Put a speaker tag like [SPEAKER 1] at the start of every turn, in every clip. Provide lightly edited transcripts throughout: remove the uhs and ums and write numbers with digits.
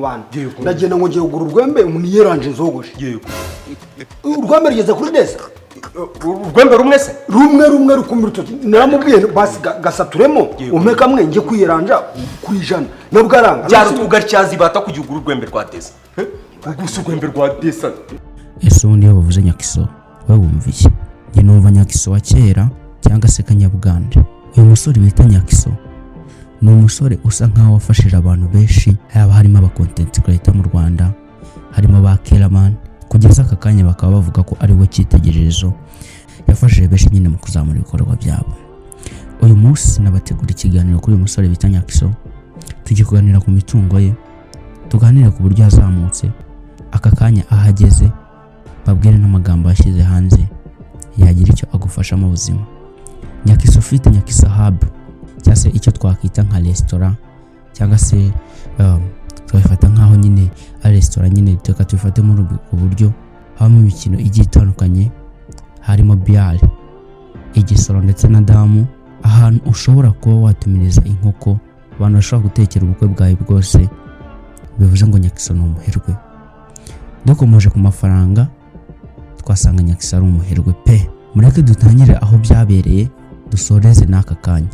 [SPEAKER 1] Bantu.
[SPEAKER 2] Yego.
[SPEAKER 1] Ndagenda ngo ngiye kugura urwembe, umuntu yiranje nzogoshe. Urwembe rugeze kuri desa.
[SPEAKER 2] Urwembe rumwe se?
[SPEAKER 1] Rumwe rumwe rukumbi urutoki. Naramubwiye nti, basi gasaturemo umpe kamwe njye kwiyeranja ku 100, nabwo aranga.
[SPEAKER 2] Byari ugatyaza ibata kugira ugure urwembe rwa desa, gusa urwembe rwa desa.
[SPEAKER 3] Ese ubundi iyo bavuze Nyakiso wowe wumva iki? Njye numva Nyakiso wa kera cyangwa se Kanyabugande. Uyu musore bita Nyakiso ni umusore usa nkaho wafashije abantu benshi, haba harimo aba content creator mu Rwanda, harimo ba Keraman, kugeza aka kanya bakaba bavuga ko ari we cyitegererezo. Yafashije benshi nyine mu kuzamura ibikorwa byabo. Uyu munsi nabategura ikiganiro kuri uyu musore bita Nyakiso. Tugiye kuganira ku mitungo ye, tuganire ku buryo yazamutse aka kanya ahageze, babwire n'amagambo yashyize hanze yagira icyo agufasha mu buzima. Nyakiso ufite Nyakiso Hub, cyangwa se icyo twakwita nka resitora, cyangwa se twabifata nk'aho nyine ari resitora nyine, reka tubifate muri ubwo buryo. Habamo imikino igiye itandukanye, harimo biyari, igisoro ndetse na damu, ahantu ushobora kuba watumiriza inkoko, abantu bashobora gutekera ubukwe bwawe bwose. Bivuze ngo Nyakiso ni umuherwe. Dukomeje ku mafaranga, twasanga Nyakiso ari umuherwe pe. Mureke dutangire aho byabereye, dusoreze n'aka kanya.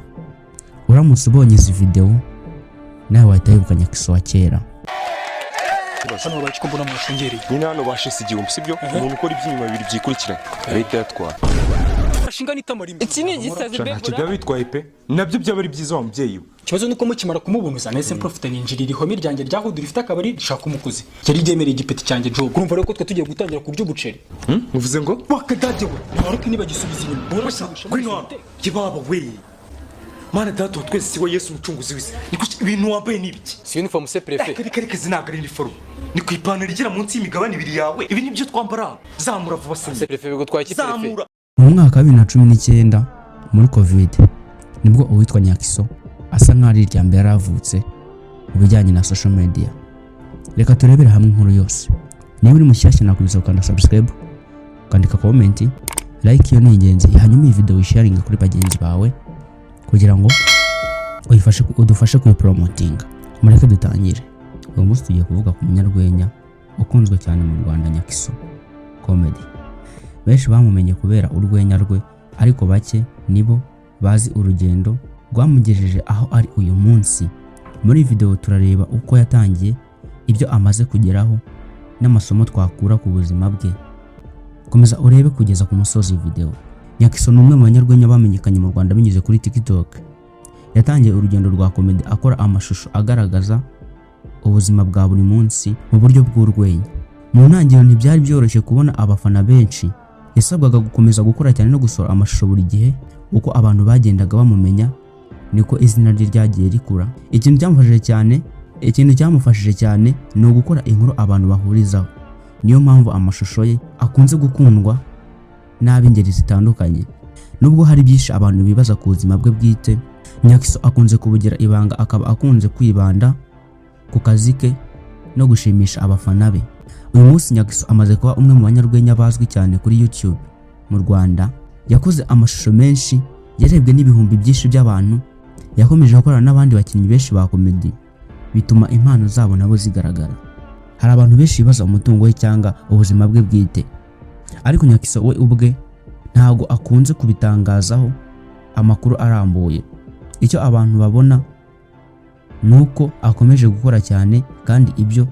[SPEAKER 3] Uramutse ubonye izi videwo nawe wahita wibuka Nyakiso wa kera.
[SPEAKER 4] Hano babaye ko mbona mwashungereye?
[SPEAKER 2] Nyine hano bashise 1000, sibyo? Umuntu ukora iby'inyuma bibiri byikurikiranye arahita yatwara.
[SPEAKER 4] Ashinga n'itama rimwe.
[SPEAKER 5] Iki ni igisazi.
[SPEAKER 2] Ntacyo
[SPEAKER 5] Bebura.
[SPEAKER 2] byaba bitwaye pe, nabyo byaba ari byiza wa mubyeyi we.
[SPEAKER 4] Ikibazo nuko mukimara kumubunuza nahise mprofita ninjirira ihome ryanjye rya hudu rifite akabari rishaka umukozi, yari ryemereye igipeti cyanjye job. Urumva rero ko twe tugiye gutangira kurya ubuceri.
[SPEAKER 2] Muvuze ngo?
[SPEAKER 4] Wakadade we, ntaruke nibagisubiza inyuma.
[SPEAKER 2] Ngwino hano kibaba we. Mana data wa twese, si we Yesu umucunguzi w'isi, niko ibintu wambaye ni ibiki?
[SPEAKER 5] Si uniform se, préfet?
[SPEAKER 2] Reka reka, izi ntabwo ari iniforume, ni ku ipantaro igera munsi y'imigabane ibiri yawe. Ibi nibyo twambara? Zamura vuba se.
[SPEAKER 5] Se préfet, bigutwaye iki, préfet?
[SPEAKER 2] Zamura.
[SPEAKER 3] Mu mwaka wa 2019 muri Covid, nibwo uwitwa Nyakiso asa nk'aho ari irya mbere yari avutse mu bijyanye na social media. Reka turebere hamwe inkuru yose. Niba uri mushyashya, nakubwiza gukanda subscribe, ukandika comment, like, iyo ni ingenzi. Hanyuma iyi video uyisharinga kuri bagenzi bawe kugira ngo uyifashe, udufashe kuyipromotinga. Mureke dutangire. Uyu munsi tugiye kuvuga ku munyarwenya ukunzwe cyane mu Rwanda, Nyakiso Comedy. Benshi bamumenye kubera urwenya rwe, ariko bake nibo bazi urugendo rwamugejeje aho ari uyu munsi. Muri iyi video turareba uko yatangiye, ibyo amaze kugeraho n'amasomo twakura ku buzima bwe. Komeza urebe kugeza ku musozi video. Nyakiso ni umwe mu banyarwenya bamenyekanye mu Rwanda binyuze kuri TikTok. Yatangiye urugendo rwa comedy akora amashusho agaragaza ubuzima bwa buri munsi mu buryo bw'urwenya. Mu ntangiriro ntibyari byoroshye kubona abafana benshi. Yasabwaga gukomeza gukora cyane no gusohora amashusho buri gihe. Uko abantu bagendaga bamumenya niko izina rye ryagiye rikura. Ikintu cyamufashije cyane ni ugukora inkuru abantu bahurizaho. Niyo mpamvu amashusho ye akunze gukundwa n'ab'ingeri zitandukanye. Nubwo hari byinshi abantu bibaza ku buzima bwe bwite, Nyakiso akunze kubugira ibanga, akaba akunze kwibanda ku kazi ke no gushimisha abafana be. Uyu munsi Nyakiso amaze kuba umwe mu banyarwenya bazwi cyane kuri YouTube mu Rwanda. Yakoze amashusho menshi yarebwe n'ibihumbi byinshi by'abantu. Yakomeje gukorana n'abandi bakinnyi benshi ba comedy, bituma impano zabo nabo zigaragara. Hari abantu benshi bibaza umutungo we cyangwa ubuzima bwe bwite, ariko Nyakiso we ubwe ntabwo akunze kubitangazaho amakuru arambuye. Icyo abantu babona ni uko akomeje gukora cyane, kandi ibyo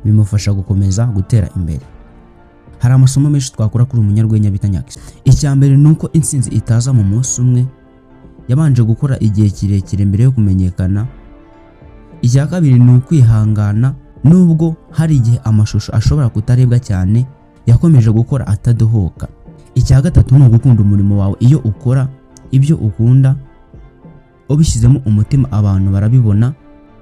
[SPEAKER 3] bimufasha gukomeza gutera imbere. Hari amasomo menshi twakura kuri uyu munyarwenya bita Nyakiso. Icya mbere ni uko intsinzi itaza mu munsi umwe. Yabanje gukora igihe kirekire mbere yo kumenyekana. Icya kabiri ni ukwihangana. Nubwo hari igihe amashusho ashobora kutarebwa cyane, yakomeje gukora atadohoka. Icya gatatu ni ugukunda umurimo wawe. Iyo ukora ibyo ukunda ubishyizemo umutima, abantu barabibona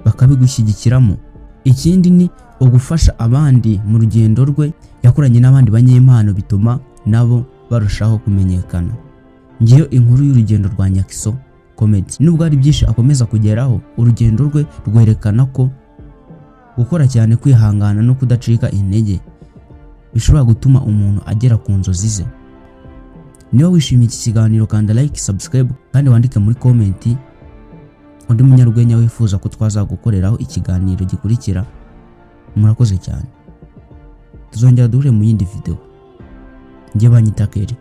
[SPEAKER 3] bakabigushyigikiramo. Ikindi ni ugufasha abandi. Mu rugendo rwe yakoranye n'abandi banyempano, bituma nabo barushaho kumenyekana. Ngiyo inkuru y'urugendo rwa Nyakiso Comedy. Nubwo hari byinshi akomeza kugeraho, urugendo rwe rwerekana ko gukora cyane, kwihangana no kudacika intege bishobora gutuma umuntu agera ku nzozi ze. Niba wishimiye iki kiganiro, kanda like, subscribe, kandi wandike muri comment undi munyarwenya wifuza ko twazagukoreraho ikiganiro gikurikira. Murakoze cyane, tuzongera duhure mu yindi video. Njye banyita Kelly.